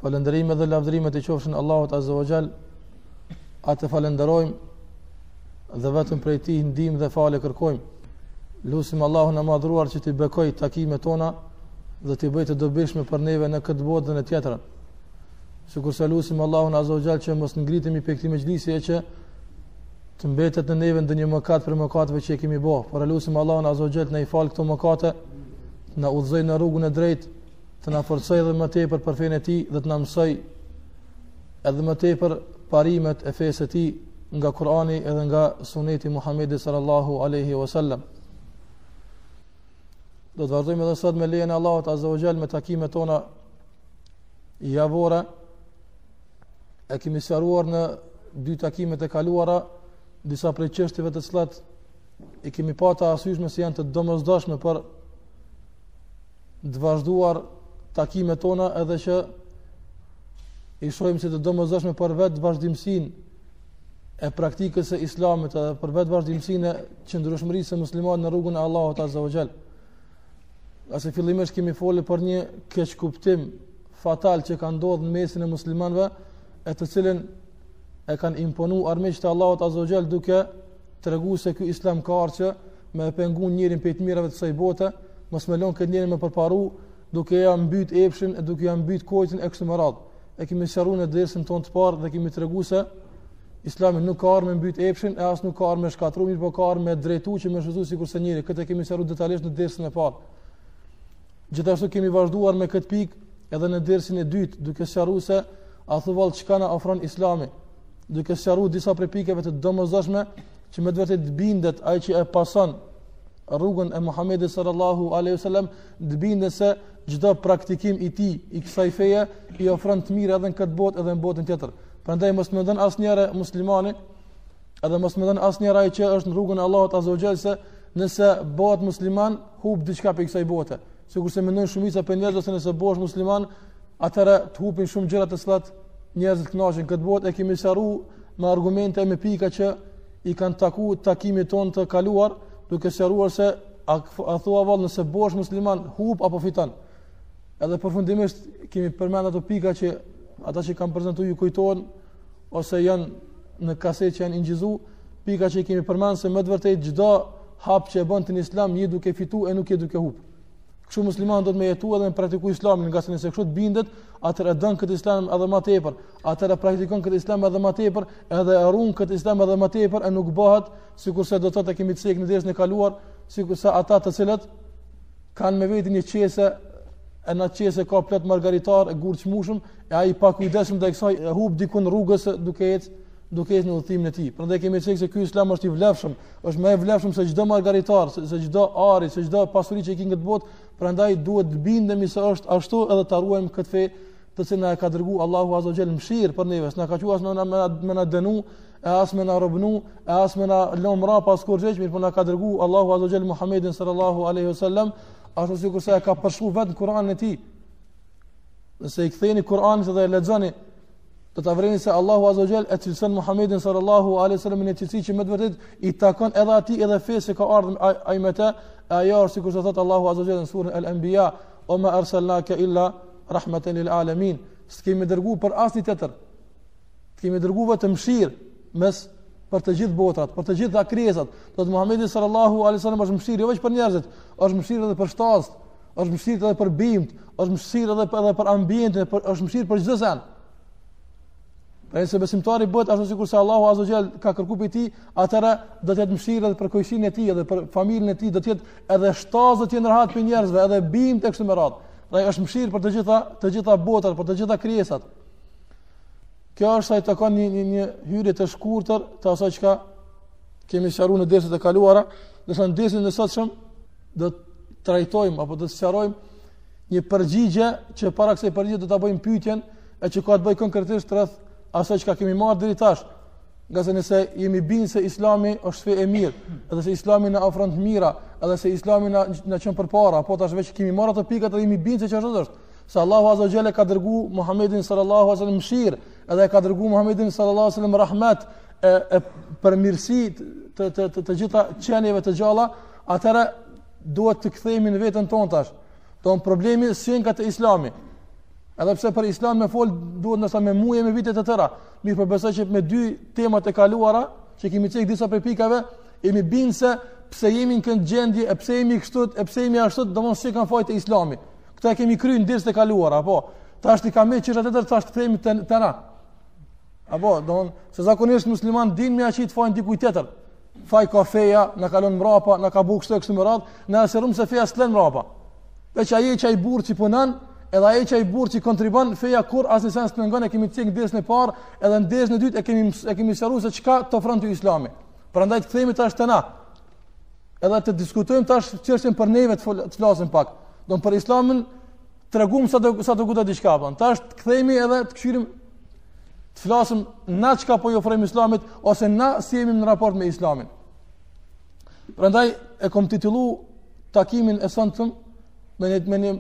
Falënderimet dhe lavdërimet i qofshin Allahut Azza wa Jall. Atë falënderojmë dhe vetëm prej tij ndihmë dhe falje kërkojmë. Lusim Allahun e Madhëruar që t'i bekojë takimet tona dhe t'i bëjë të dobishme për neve në këtë botë dhe në tjetrën. Sikurse lusim Allahun Azza wa Jall që mos ngritemi prej këtij mexhlisi e që të mbetet në neve ndonjë mëkat prej mëkateve që e kemi bo. Por e lusim Allahun Azza wa Jall të na i falë këto mëkate, të na udhëzojë në rrugën e drejtë, të na forcojë edhe më tepër për fenë e tij dhe të na mësojë edhe më tepër parimet e fesë së tij nga Kurani edhe nga Suneti i Muhamedit sallallahu alaihi wasallam. Do të vazhdojmë edhe sot me lejen e Allahut azza wa jall me takimet tona javore. E kemi sqaruar në dy takimet e kaluara disa prej çështjeve të cilat i kemi pa të arsyeshme se janë të domosdoshme për të vazhduar takimet tona edhe që i shohim si të domosdoshme për vetë vazhdimësinë e praktikës së Islamit edhe për vetë vazhdimësinë e qëndrueshmërisë së muslimanit në rrugën e Allahut Azza wa Jall. Ngase fillimisht kemi folur për një keqkuptim fatal që ka ndodhur në mesin e muslimanëve, e të cilin e kanë imponu armiqtë e Allahut Azza wa Jall duke tregu se ky islam ka ardhur që me e pengu njerin prej të mirave të kësaj bote, mos me lon këtë njeri me përparu, duke ja mbyt epshin e duke ja mbyt kojtën e kështu me radhë. E kemi sqaruar në dersin tonë të parë dhe kemi tregu se Islami nuk ka ardhur me mbyt epshin e as nuk ka ardhur me shkatërru, mirëpo ka ardhur me drejtu që me shfrytzu sikurse njeri. Këtë e kemi sqaruar detalisht në dersin e parë. Gjithashtu kemi vazhduar me këtë pikë edhe në dersin e dytë, duke sqaruar se a thu vallë çka na ofron Islami, duke sqaruar disa prej pikave të domosdoshme që me të vërtetë të bindet ai që e pason rrugën e Muhamedit sallallahu alaihi wasallam, të bindet se çdo praktikim i tij i kësaj feje i ofron të mirë edhe në këtë botë edhe në botën tjetër. Prandaj mos mendon asnjëherë muslimani, edhe mos mendon asnjëherë ai që është në rrugën e Allahut azza wa jall se nëse bëhet musliman hup diçka prej kësaj bote. Sikurse mendojnë shumica prej njerëzve se nëse bëhesh musliman, atëherë të hupin shumë gjëra të cilat njerëzit kënaqen këtë botë e kemi sqaru me argumente e me pika që i kanë taku takimit tonë të kaluar, duke sqaruar se a, a thua vallë nëse bëhesh musliman hup apo fiton. Edhe përfundimisht kemi përmend ato pika që ata që kanë prezantuar ju kujtohen ose janë në kaset që janë inçizu, pika që i kemi përmend se me të vërtetë çdo hap që e bën ti në islam je duke fitu e nuk je duke hup. Kështu muslimani do të me jetu edhe me praktiku islamin, ngase nëse kështu të bindet, atëherë e don këtë islam edhe më tepër, atëherë e praktikon këtë islam edhe më tepër, edhe e ruan këtë islam edhe më tepër e nuk bëhet sikurse do të thotë kemi cek në dersin e kaluar, sikurse ata të cilët kanë me veti një qese e në qese ka plot margaritar e gurë çmueshëm e ai i pakujdesshëm ndaj kësaj e hup dikun rrugës duke ecë duke ecë në udhëtimin e tij. Prandaj kemi cekë se ky islam është i vlefshëm, është më i vlefshëm se çdo margaritar, se, se çdo ari, se çdo pasuri që i ke në këtë botë, prandaj duhet të bindemi se është ashtu edhe ta ruajmë këtë fe të cilën na e ka dërgu Allahu Azza wa Jall mëshirë për neve, s'na ka çu as me na me na dënu, e as me na robnu, e as me na lënë mbrapa as kurrgjë, mirëpo na ka dërgu Allahu Azza wa Jall Muhammedin sallallahu alaihi wasallam, ashtu sikurse e ka përshkru vetë në Kur'anin e tij. Nëse i ktheheni Kur'anit dhe e lexoni, do ta vëreni se Allahu Azza wa Jall e cilëson Muhammedin sallallahu alaihi wasallam në cilësi që me të vërtetë i takon edhe atij edhe fesë që ka ardhur ai me të, e ajo është sikurse thot Allahu Azza wa Jall në surën Al-Anbiya, "Wa ma arsalnaka illa rahmatan lil alamin." S'kemi dërgu për asnjë tjetër Të kemi dërgu vetëm mëshirë mes për të gjithë botrat, për të gjitha krijesat. Do të Muhamedi sallallahu alaihi wasallam është mëshirë jo vetëm për njerëzit, është mëshirë edhe për shtazët, është mëshirë edhe për bimët, është mëshirë edhe për, edhe për ambientin, për, është mëshirë për çdo send. Pra nëse besimtari bëhet ashtu sikurse Allahu Azza wa Jall ka kërkuar prej tij, atëherë do të jetë mëshirë edhe për kojshinë e tij, edhe për familjen e tij, do të jetë edhe shtazët të jenë rahat prej njerëzve, edhe bimët e kështu me radhë. Pra është mëshirë për të gjitha, të gjitha botrat, për të gjitha krijesat. Kjo është sa i takon një një një hyrje të shkurtër të asaj çka kemi sqaruar në derset e kaluara, ndërsa në dersin e sotshëm do të trajtojmë apo do të sqarojmë një përgjigje që para kësaj përgjigje do ta bëjmë pyetjen e që ka të bëjë konkretisht rreth asaj çka kemi marrë deri tash. Ngase nëse jemi bind se Islami është fe e mirë, edhe se Islami na ofron të mira, edhe se Islami na na çon përpara, po tash veç kemi marrë ato pikat edhe jemi bind se çfarë është. Se Allahu Azza wa Jall e ka dërgu Muhammedin sallallahu alaihi wasallam mëshirë, edhe e ka dërgu Muhammedin sallallahu alaihi wasallam rahmet e, e përmirësi të të të, të gjitha qenieve të gjalla, atëherë duhet të kthehemi në veten tonë tash. Don problemi s'qenka te Islami. Edhe pse për islam me fol duhet ndoshta me muaj me vite të tëra, mirëpo besoj që me dy temat e kaluara që kemi cek disa prej pikave, jemi bind se pse jemi në këtë gjendje, e pse jemi kështu, e pse jemi ashtu, domethënë s'ka faj te islami. Këto e kemi kry në derset e kaluara, apo tash ti kam çështja tjetër tash të kthehemi te te na. Apo, domethënë, se zakonisht musliman din me ia qit fajin dikujt tjetër. Faj ka feja, na ka lënë mbrapa, na ka bu kështu e kështu me radhë, na e sqarum se feja s'të lën mbrapa. Veç ai që ai burrë që punon, edhe ai që ai burrë që kontribon, feja kurrë asnjë sen s'të pengon, e kemi cek në dersin e parë, edhe në dersin e dytë e kemi e kemi sqaruar se çka të ofron ty Islami. Prandaj të kthehemi tash te na. Edhe të diskutojmë tash çështjen për neve të, të flasim pak. Do për Islamin tregum sa do sa do guda diçka apo. Tash të kthehemi edhe të kshyrim të flasim na çka po i ofrojmë Islamit ose na si jemi në raport me Islamin. Prandaj e kom titullu takimin e sontëm me një, me një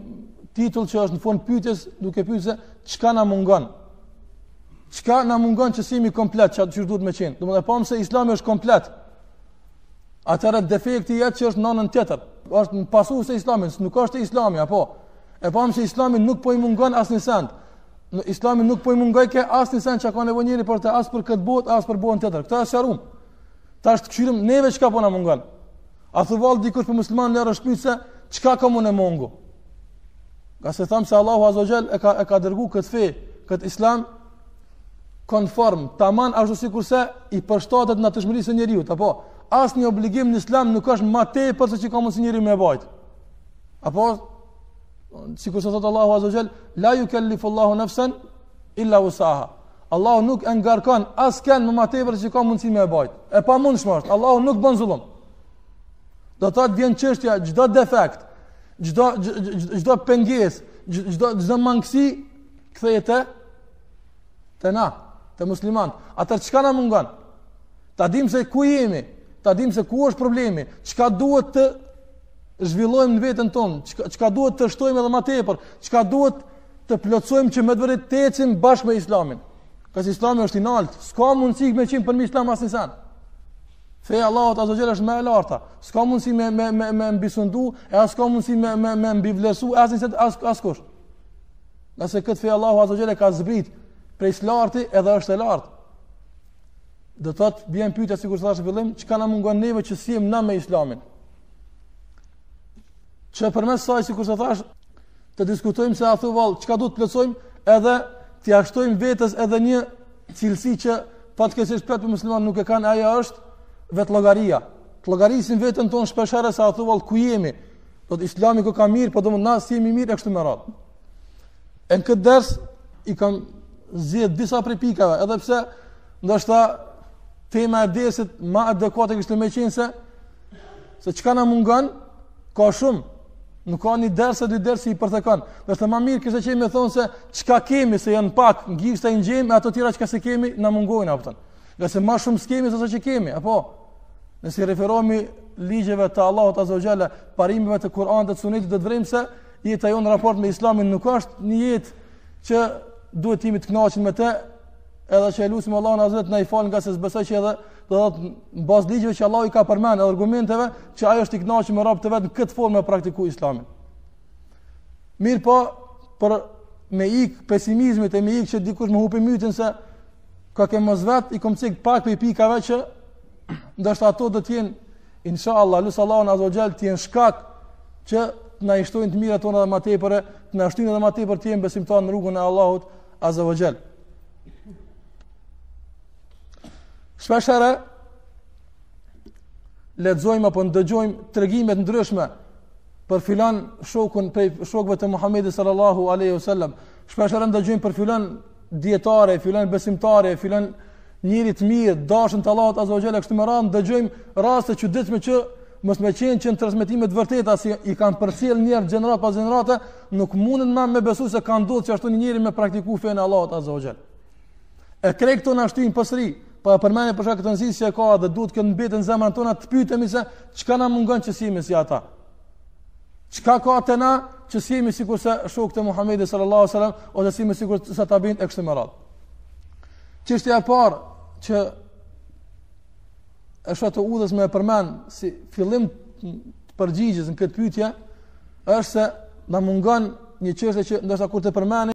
titull që është në formë pyetjes, duke pyetur se çka na mungon. Çka na mungon që s'jemi komplet, që atë duhet me qenë. Domethënë pamë se Islami është komplet. Atëherë defekti jetë që është në anën tjetër, është në pasues të Islamit, nuk është Islami apo. E pamë se Islami nuk po i mungon asnjë send. Në Islami nuk po i mungojke asnjë send që ka nevojë njeri për të as për këtë botë, as për botën tjetër. Këtë e sqarum. Tash të kshyrim neve çka po na mungon. A thu vallë dikush prej muslimanëve është pyet se çka ka më në mungu? Ngase thamë se Allahu Azza wa Jall e ka e ka dërgu këtë fe, këtë Islam konform, taman ashtu sikurse i përshtatet natyrshmërisë së njeriut, apo asnjë obligim në Islam nuk është më tepër se që ka mundësi njeriu me bajt. Apo sikurse thot Allahu Azza wa Jall, la yukallifu Allahu nafsan illa wusaha. Allahu nuk e ngarkon askënd më ma tepër që ka mundësi me e bajt. E pamundshme është. Allahu nuk bën zullum. Do të thotë vjen çështja çdo defekt, çdo çdo pengesë, çdo çdo mangësi kthehet te te na, te musliman. Atëherë çka na mungon? Ta dim se ku jemi, ta dim se ku është problemi, çka duhet të zhvillojmë në veten tonë, çka çka duhet të shtojmë edhe më tepër, çka duhet të plotësojmë që me të vërtetë të ecim bashkë me Islamin. Ngase Islami është i naltë, s'ka mundësi me qenë përmi Islam asnjë sen. Feja e Allahut Azza wa Jall është më e larta. S'ka mundësi me me me me mbisundu, e as ka mundësi me me me mbivlerësu asnjë sen as askush. Ngase këtë fe Allahu Azza wa Jall e ka zbrit prej së larti edhe është e lartë. Do të thotë vjen pyetja sikur thashë në fillim, çka na mungon neve që s'jemi na me Islamin? Që përmes saj sikur se thash të diskutojmë se a thu vallë çka duhet të plotësojmë edhe t'ia shtojmë vetes edhe një cilësi që fatkeqësisht plot musliman nuk e kanë ajo është vetëllogaria. Të llogarisim veten tonë shpesh herë se a thu vallë ku jemi. Do të islami ku ka mirë, po domethënë na s'jemi mirë e kështu me radhë. E në këtë ders i kam zgjedh disa prej pikave, edhe pse ndoshta tema e dersit ma adekuate kishte me qenë se Se çka na mungon, ka shumë. Nuk ka një ders e dy derse i përthekon. Ndoshta ma mirë kishte qenë me thonë se çka kemi, se janë pak, në gishta i gjejmë, e ato tjera çka s'e kemi, na mungojnë, a kupton. Ngase ma shumë s'kemi se sa që kemi, apo? Nëse i referohemi ligjeve të Allahut Azza wa Jalla, parimeve të Kur'anit dhe të Sunetit, do të vrejmë se jeta jonë në raport me Islamin nuk është një jetë që duhet të jemi të kënaqur me të, edhe që e lusim Allahun Azza wa Jalla të na i falë ngase s'besoj që edhe do të thotë në bazë ligjeve që Allahu i ka përmend edhe argumenteve që ai është i kënaqur me robët e vet në këtë formë me praktiku Islamin. Mirëpo, për me ik pesimizmit e me ik që dikush me hupi mytin se ka ke mos vet i kom cek pak prej pikave që ndoshta ato do të jenë inshallah lus Allahun azza wa jall të jenë shkak që të na i shtojnë të mirat tona edhe më tepër, të na shtojnë edhe më tepër të jemi besimtarë në rrugën e Allahut azza wa jall. Shpesh herë lexojmë apo ndëgjojmë tregime të ndryshme për filan shokun prej shokëve të Muhamedit sallallahu alaihi wasallam. Shpesh herë ndëgjojmë për filan dijetare, filan besimtare, filan njeri të mirë, dashën të Allahut azza wa jall kështu me radhë ndëgjojmë raste të çuditshme që mos me qenë që në transmetime të vërteta si i kanë përcjell njerëz gjeneratë pas gjenerate, nuk mundën më me besu se ka ndodhur që ashtu një njeri me praktiku fenë e Allahut azza wa jall. E krejt këto na shtyjnë përsëri, po e përmendim për shkak të rëndësisë që e ka dhe duhet kjo të mbetet në zemrën tona të pyetemi se çka na mungon që s'jemi si ata. Çka ka te na që s'jemi sikurse shokët e Muhamedit sallallahu alaihi wasallam ose s'jemi sikurse tabiinët e kështu me radhë. Çështja e parë që e shoh të udhës me e përmend si fillim të përgjigjes në këtë pyetje është se na mungon një çështje që ndoshta kur të përmendim.